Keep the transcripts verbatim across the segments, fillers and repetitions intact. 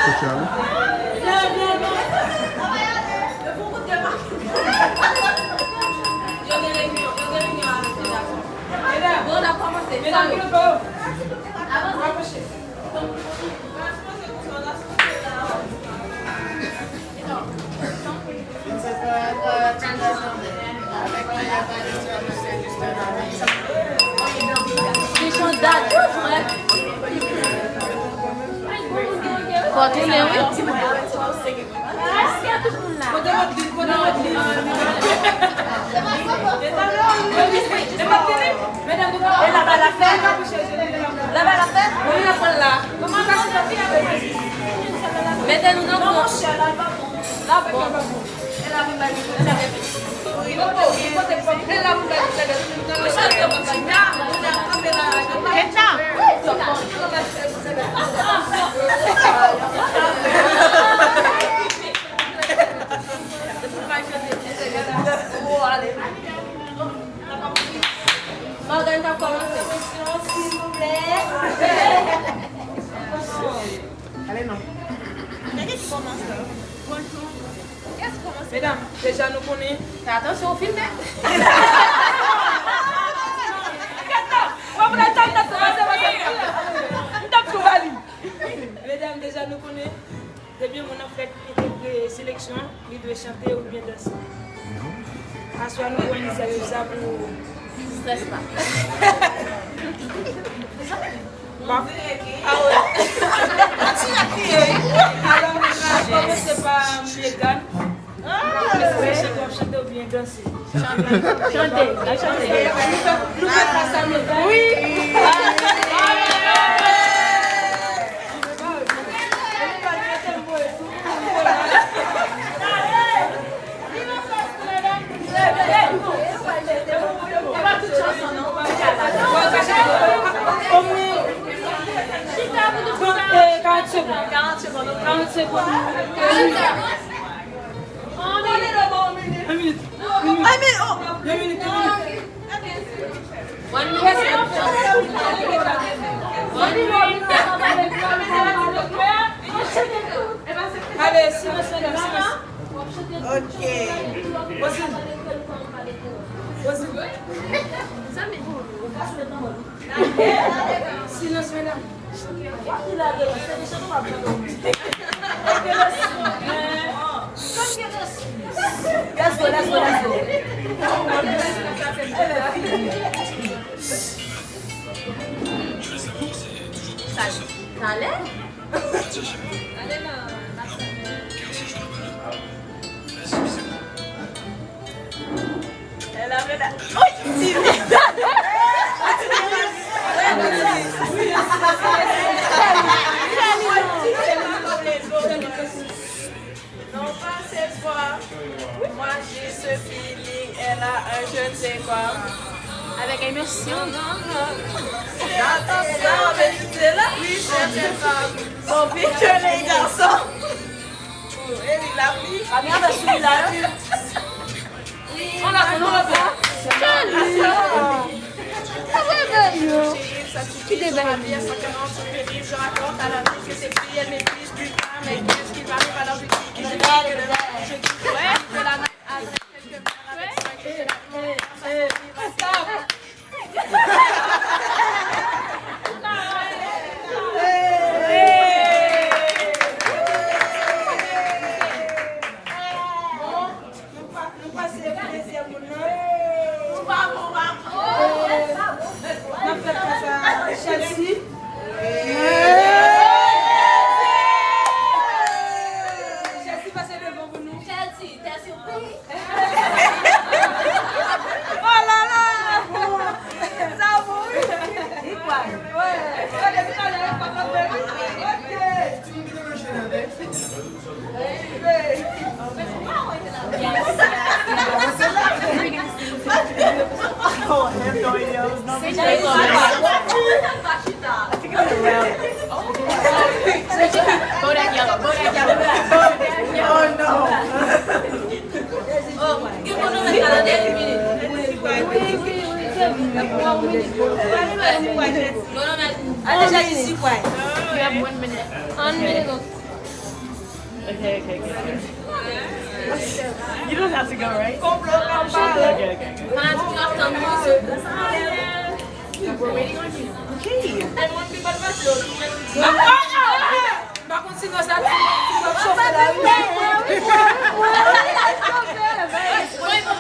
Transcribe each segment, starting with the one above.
Chalo. Fò tounen, wi. Kote Rodlig? Kote Rodlig? E laba l ap fè? Laba l ap fè? Wi, n ap pran l la. Mete nou nan pòch. Bon. Morgan t ap kòmanse. Silvouplè. Ale non. Medam, deja nou konnen. Fè atansyon, w filme. Medam, deja nou konnen. Depi yon moun nan fèk entegre seleksyon, li dwe chante oubyen danse. Aswè a nou pran inisyativ sa pou strès pa. Bon. Ah ouais. Alò, nou ka kòmanse pa Megan. Mwen se chante w ap chante oubyen danse? Chante, chante. Nou fè, nou fè fas a Megan. Wi. Karant segonn. Karant segonn. Yon minit. Yon minit. Yon minit, yon minit. Ale, silans, medam, silans. Ok. Rosie. Rosie. Silans, medam. Let's go, let's go, let's go. Talè? Non, pas cette fois. Moi, j'ai ce feeling, elle a un je ne sais quoi. Avec émotion. Non, non, non. Attention, mais tu sais là. Oui, certaines femmes sont pires que les garçons. Eli la pli. Ami, anba sou li la. An la, nou repran. Qui débat? Je raconte à la fille que c'est qui, elle m'épuise plus tard, mais qu'est-ce qui va arriver à la fille qui je dis que le je dis ouais, que la night avec quelqu'un avec cinq que c'est la. Nou pa-, nou pase pou dezyèm moun nan. N ap fè fas a Chelsea. Okay, okay, okay. You don't have to go, right? Okay, okay, okay. We're waiting on you. Okay.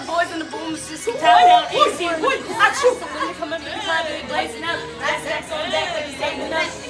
Boys and the booms just tap down. When you come up, you probably blazing up. That's that's on that, but you say nothing.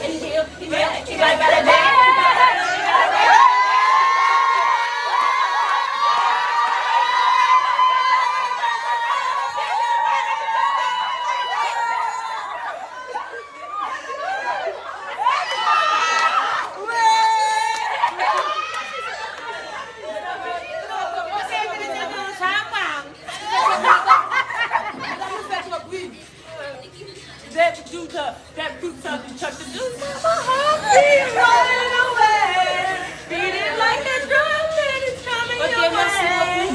That group talk, that group talk, you chuck the juice. Mama, happy running away. Beating like a drum that is coming your way.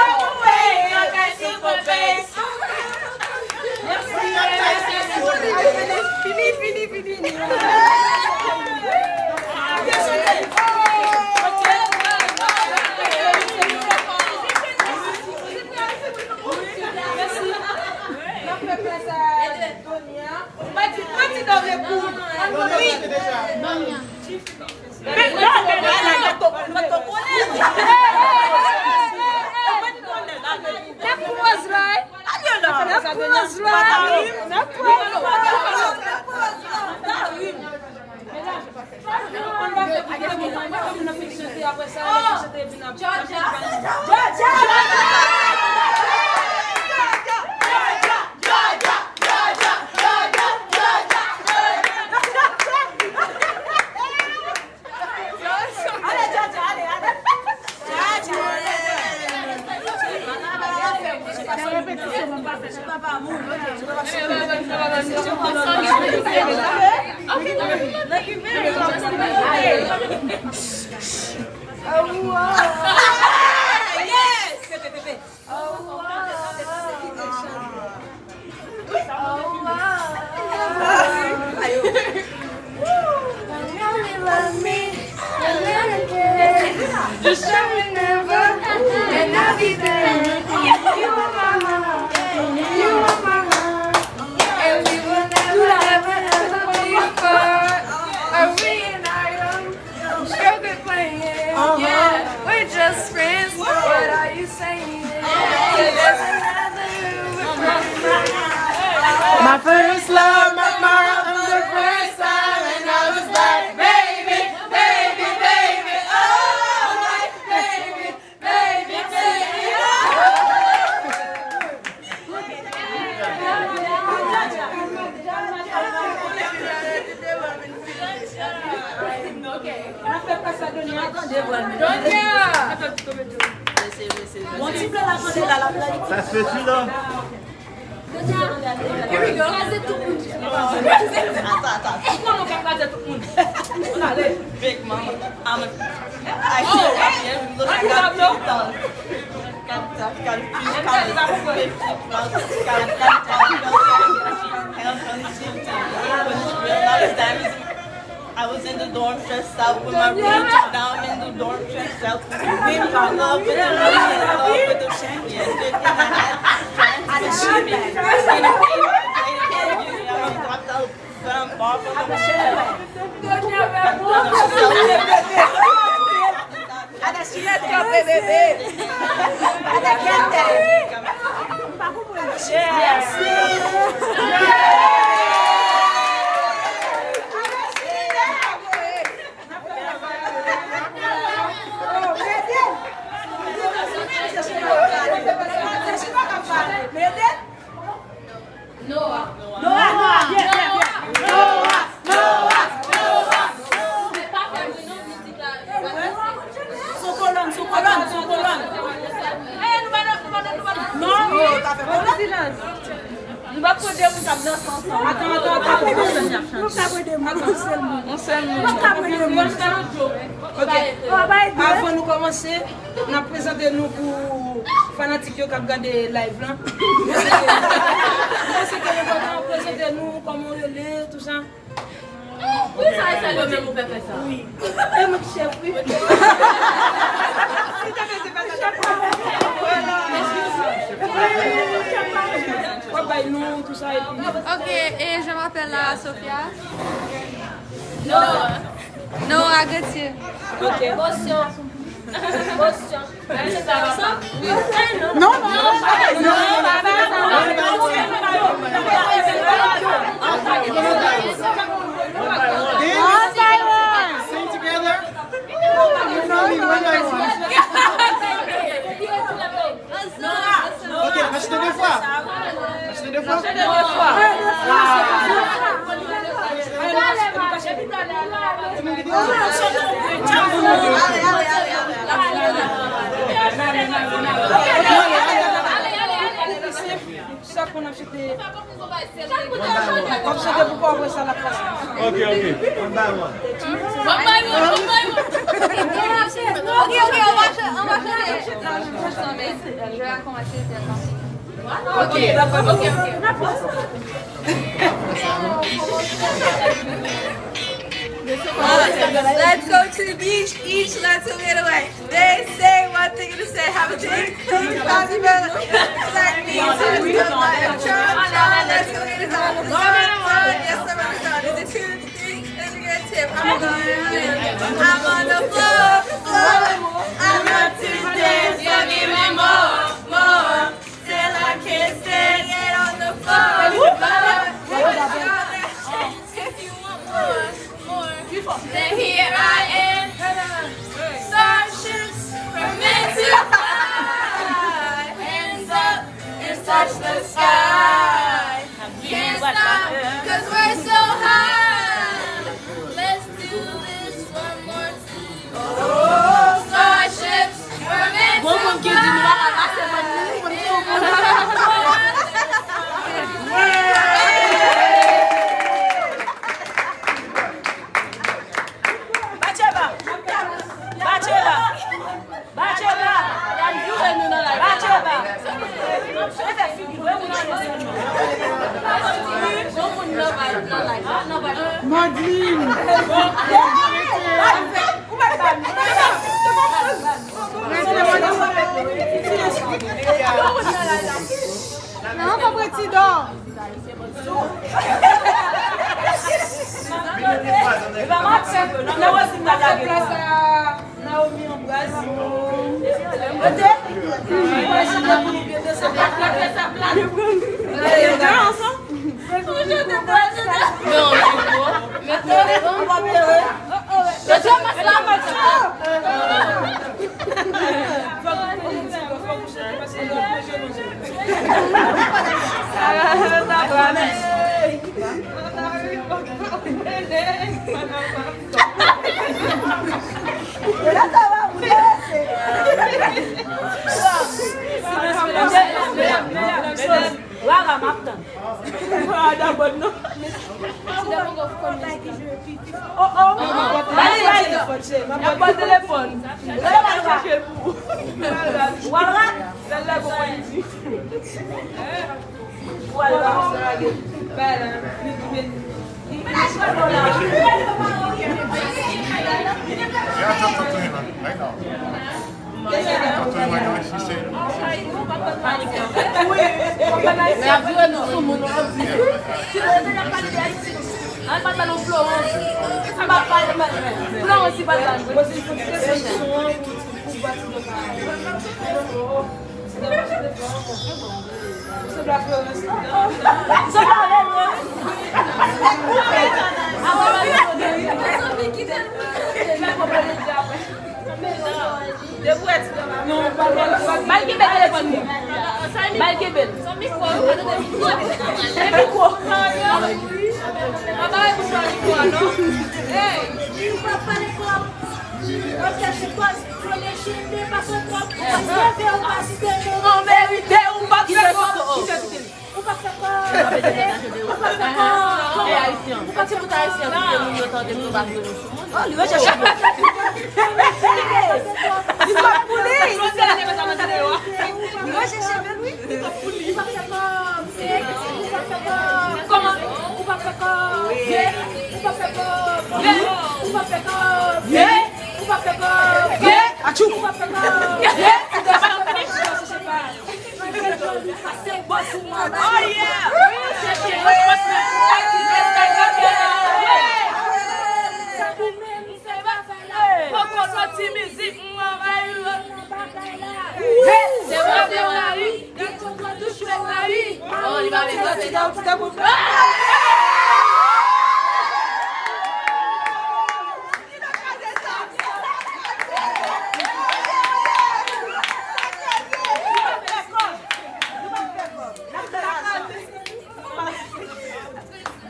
Away, like a super bass. Fini, fini, fini. My first love, my mom, the first time, and I was like, baby, baby, baby, oh, like, baby, baby, baby, oh. Sa se ti la. Kraze tout moun. Atann, atann. Kòman w ka kraze tout moun? Ann ale. Big mama. I'm a, I see a happy and look like a doll. Got that, got a few colors, fifty flowers, got a got that, held on the same time. When she realized that was I was in the dorm dressed up with my ring down in the dorm dressed up. We were in love with the ring, in love with the chain. Yes, fifteen, I had dressed and she in a faded, faded, faded, I was dropped out, but I'm far from the Ada silet kanpe bebe. Ada kèt tèt. Yes. Noah. Noah, Noah, byen, byen, byen. Noah, Noah, Noah, Noah. Sou kolòn, sou kolòn, sou kolòn. Non, non, ta fè kolòn. Nou pa pran de moun k ap danse ansanm. Atann, atann, atann. Nou ka pran de moun, yon sèl moun. Yon sèl moun. Nou ka pran de moun. Ok. Avan nou kòmanse, n ap prezante nou pou fanatik yo k ap gade live lan. Mwen se ke yo kontan prezante nou, kòman w rele, tou sa. Wi, sa, Yo menm ou fè fè sa. Wi. E mwen ki chèf, wi. W ap bay non, tout sa, epi. Ok, et je m'appelle la Sophia. Noah. Noah Gauthier. Ok. Potion. Potion. Non, non, non. One by one. Sing together. You know me, one by one. Ok, achte de fwa. Achte de fwa. Achte de fwa. Sa konn ap chante. Konn ap chante pou kò, apre sa l ap pase. Ok, ok. One by one. One by one, one by one. Ok, ok, on va ch-, on va chanter. Je vais commencer, je vais commencer. Ok, ok, ok. Let's go to the beach, each let's go get away. They say one thing and they say have a drink. Think positive. Like me, so it's good, like, try, try, let's go get it on. Yes, sir, yes, sir. Is it two, three? Let's get it. I'm going, I'm on the floor, floor. I love to dance, so give me more, more. Till I can't stand it on the floor. If you want more, more, then here I am. Starships were meant to fly. Hands up and touch the sky. Can't stop, 'cause we're so high. Let's do this one more time. Starships were meant to fly. Gon moun ki di nou pa ka pase bann nou, moun ki yon moun. Batcheba! Batcheba! Batcheba! Batcheba! Madeline! Mesye, Madeline! Non, pa pran ti dò. Epa maten, nan wè si m ta lage. Naomi anbraz. Kote? Imajine pou nou byen desann. Yo chante ansanm. Non, men gwo. Men gwo. Yo chante ansanm. Fòk nou chante, fòk nou chante, paske nou manje nou. Rara, m ap tann. Rara, dabò, non. Oh, oh. Bali, bali. Y ap pran telefòn. Lè w al chache l pou ou. W al rat. Lè l lage w pa di. W al rat. Bala. Li, li, li. Li, li. Wi, men ap vire nou sou moun, ap di. An pa pale Florence. An pa pale Florence, si pa pale. Ba l kenbe telefòn li. Ba l kenbe l. E mikwo. Ou pa pale twòp. Ou ap chache pòz. Ou pa pale twòp. Ou pa pale twòp. Ou pa pale twòp. Ou pa fè kò. Ou pa fè kò. Kòman? Ou pa fè kò. Ou pa fè kò. Oh, li reche cheve. Li pa pou li. Li reche cheve, wi. Ou pa fè kò. Ou pa fè kò. Kòman? Ou pa fè kò. Ou pa fè kò. Ou p ap fè kòb. Ye. Ou p ap fè kòb. Ye. Atchou. Ou p ap fè kòb. Ye. Ou p ap fè kòb. Oh yeah. Wi, se te responsab. Sa nou menm, se bagay la. Poko soti mizik, m anvayi lòt nan bagay la. Wi. Se mwen, se mwen, wi. Gad yon gwo douch, mwen, wi. Oh, li pa vle danse, non.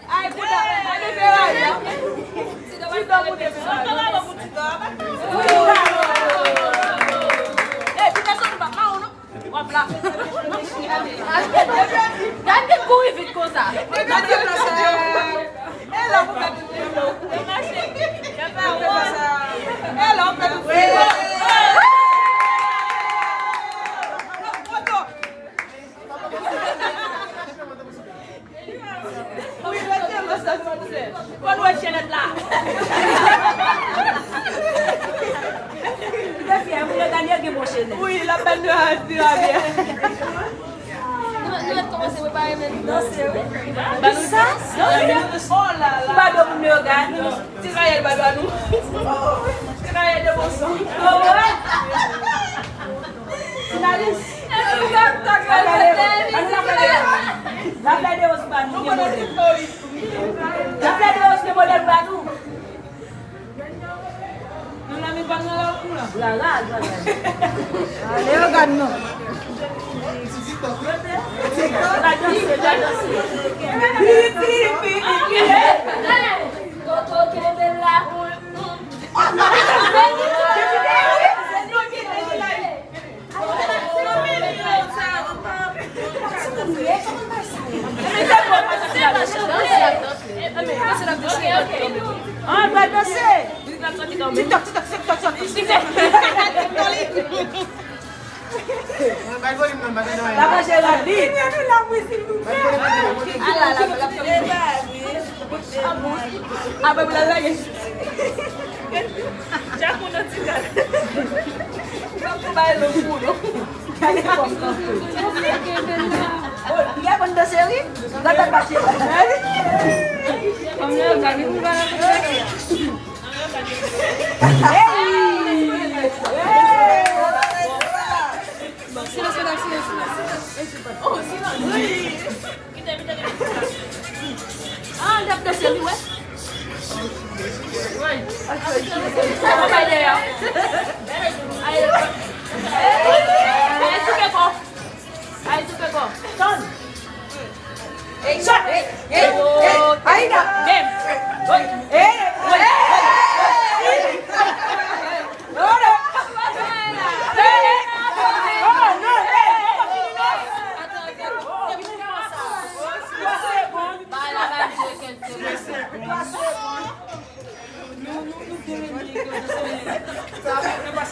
Ay, bouda, ay, bebe, ay, non. Ti dò, bouda, bebe, ay, non. Ey, bouda, sa nou pa mawon, non. Wap la. Gade kouri vit konsa. Gade konsa. E la pou fè tout moun. E la pou fè tout moun. Wi, rete lò sa, mademoiselle. Konn wè chenèt la. Li te fyè, moun yo gade, gen bon chenèt. Wi, l ap ban nou a, a byen. Nou, nou mèt kòmanse prepare, men nou danse, wi. Ba nou sa? Danse? Oh la la. Ba do moun yo gade. Ti Rayèl ba do a nou. Ti Rayèl de bon son. Oh, ouais. Finalis. Laflè de Woz ba nou, gen modèl. Laflè de Woz gen modèl ba nou. Nou la, men pa nan lakou la. La, la, la, la. Ale, yo gad nou. La danse, la danse. Toto, kenbe la. An, pral danse. TikTok, TikTok, TikTok, TikTok. Bay volim nan, bay volim nan. La manje rad li. Ala, la, la, la. Apre pou la lage. Djakout nan ti gaz. Fòk ou bay lòt pou nou. Gade fòm kanpe. Oh, li aprann danse, wi. Gade mache. Fòm nan, gade pou la. Hey! Hey! Silans, medam, silans, silans, silans. Oh, silans. Ah, l ap danse, li, wè. Wi. Ay, ay, ay, souke kò. Ay, souke kò. Tann. Ey, sa, ey, ey, ey, Aida. Ey, ey, ey.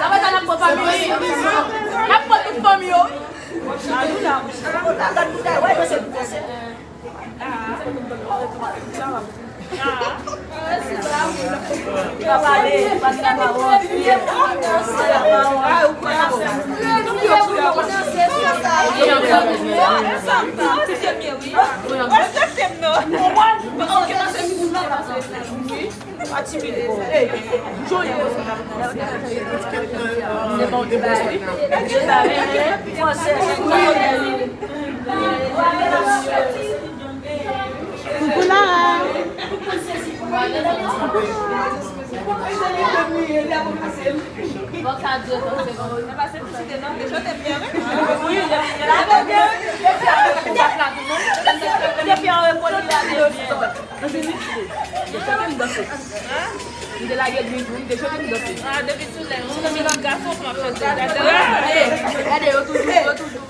Apre sa, n ap pran fanmi yo. N ap pran tout fanmi yo. Koukou Nara. Ah, depi sou lè, yon lòt gason k ap chante. Gade, yo toujou, yo toujou.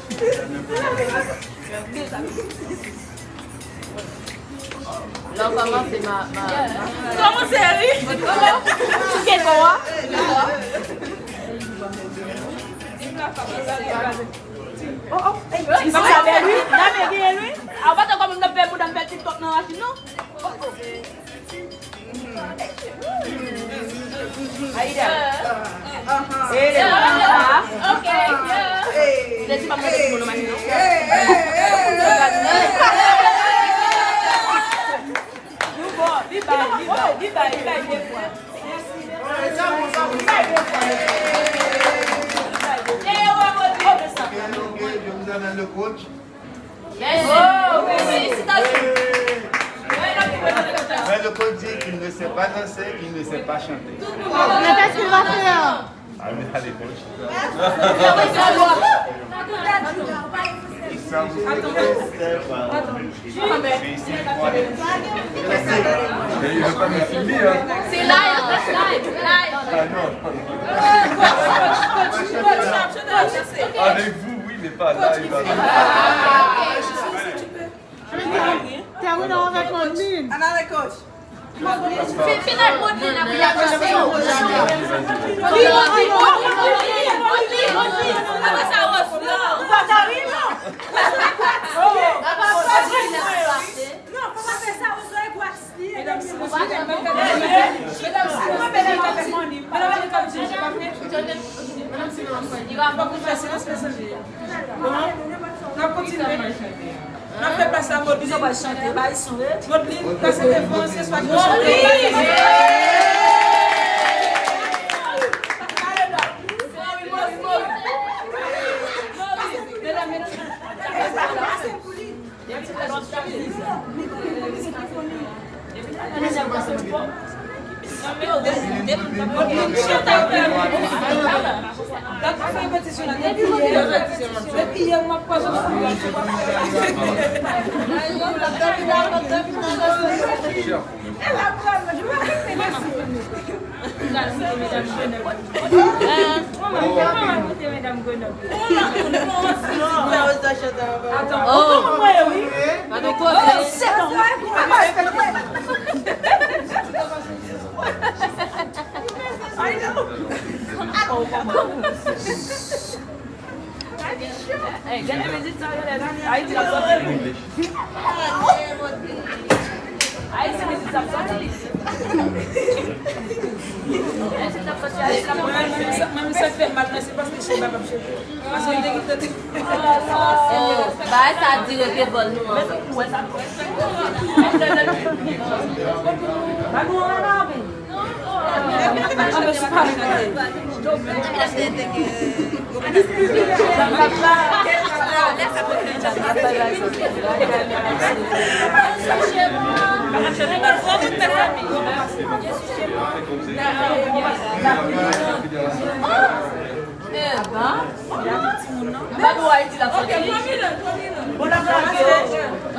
Lè w kòmanse, ma, ma, ma. Kòmanse, wi. Kòman? Kòman? Oh, oh, hey, ti sa bèl, wi. Nan men genyen, wi. A, w pa t konn kòman m t ap fè bouda m fè TikTok nan machin, non? Oh, oh. Aida. Hey. Ou te di pa mete timoun nan machin, non? Nou bon, li bay, li bay, li bay, li bay de fwa. Li bay de fwa. Vous avez le coach. Mais le coach dit qu'il ne sait pas danser, qu'il ne sait pas chanter. Mais qu'est-ce qu'il va faire? Ah, mais allez, coach. Il semble que Steph, euh, réussit pour aller. Mais il veut pas me filmer, hein. C'est live, live, live. Ah non. Avec vous, oui, mais pas live, hein. Terminons avec Madeline. Another coach. Fin, fin ak Madeline la pou y ap chante. Madeline, Madeline, Madeline, Madeline, Madeline. Apre sa, Rose, non. Ou pa ta ri, non. Non, fò pa fè sa, Rose, e gwo atis li ye. Medam, si nou sou tèm, medam, si nou sou tèm, medam, si nou sou tèm, medam, si nou sou tèm, medam, si nou sou tèm, bon, n ap kontinye. N ap fè plas la Maudline. Maudline, pase devan, se swa ki chante. Atan, oh, mwen wi. Pa gen koze. Hey, gade mizik sa yo lè Ayiti la sòti. Ayiti mizik sa sòti. Menm sa k fè m mal la, se paske Sheba p ap chante. Paske m te kite te. Bagay sa dire ke vòl nou an. Ba nou ann ann ann. Ebyen. Ba nou Ayiti la sòti. Bon, la premye.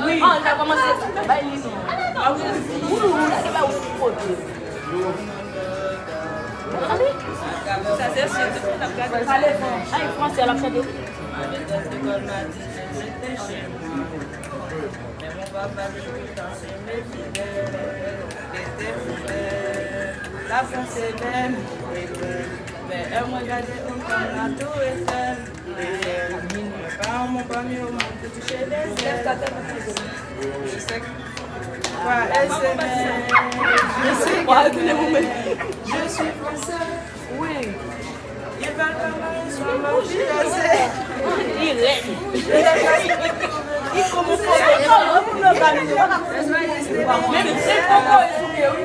Wi. Ah, nou ta kòmanse. Bay li non. Ou, ou, ou, ou, ou, ou, ou, ou. Sa se si tout moun ap gade. Pale fò. Ay, fransè, l ap chante. La France est belle, oui, belle. Mais elle m'a gardé autant la tour Eiffel, Eiffel. Par mon panier au monde pour toucher les ailes. Je sais que pas S M S. Je suis français. Oui. Ils veulent pas marier sur ma fiancée. Li rèd. Li kòmanse. Menm se poko esouke, wi.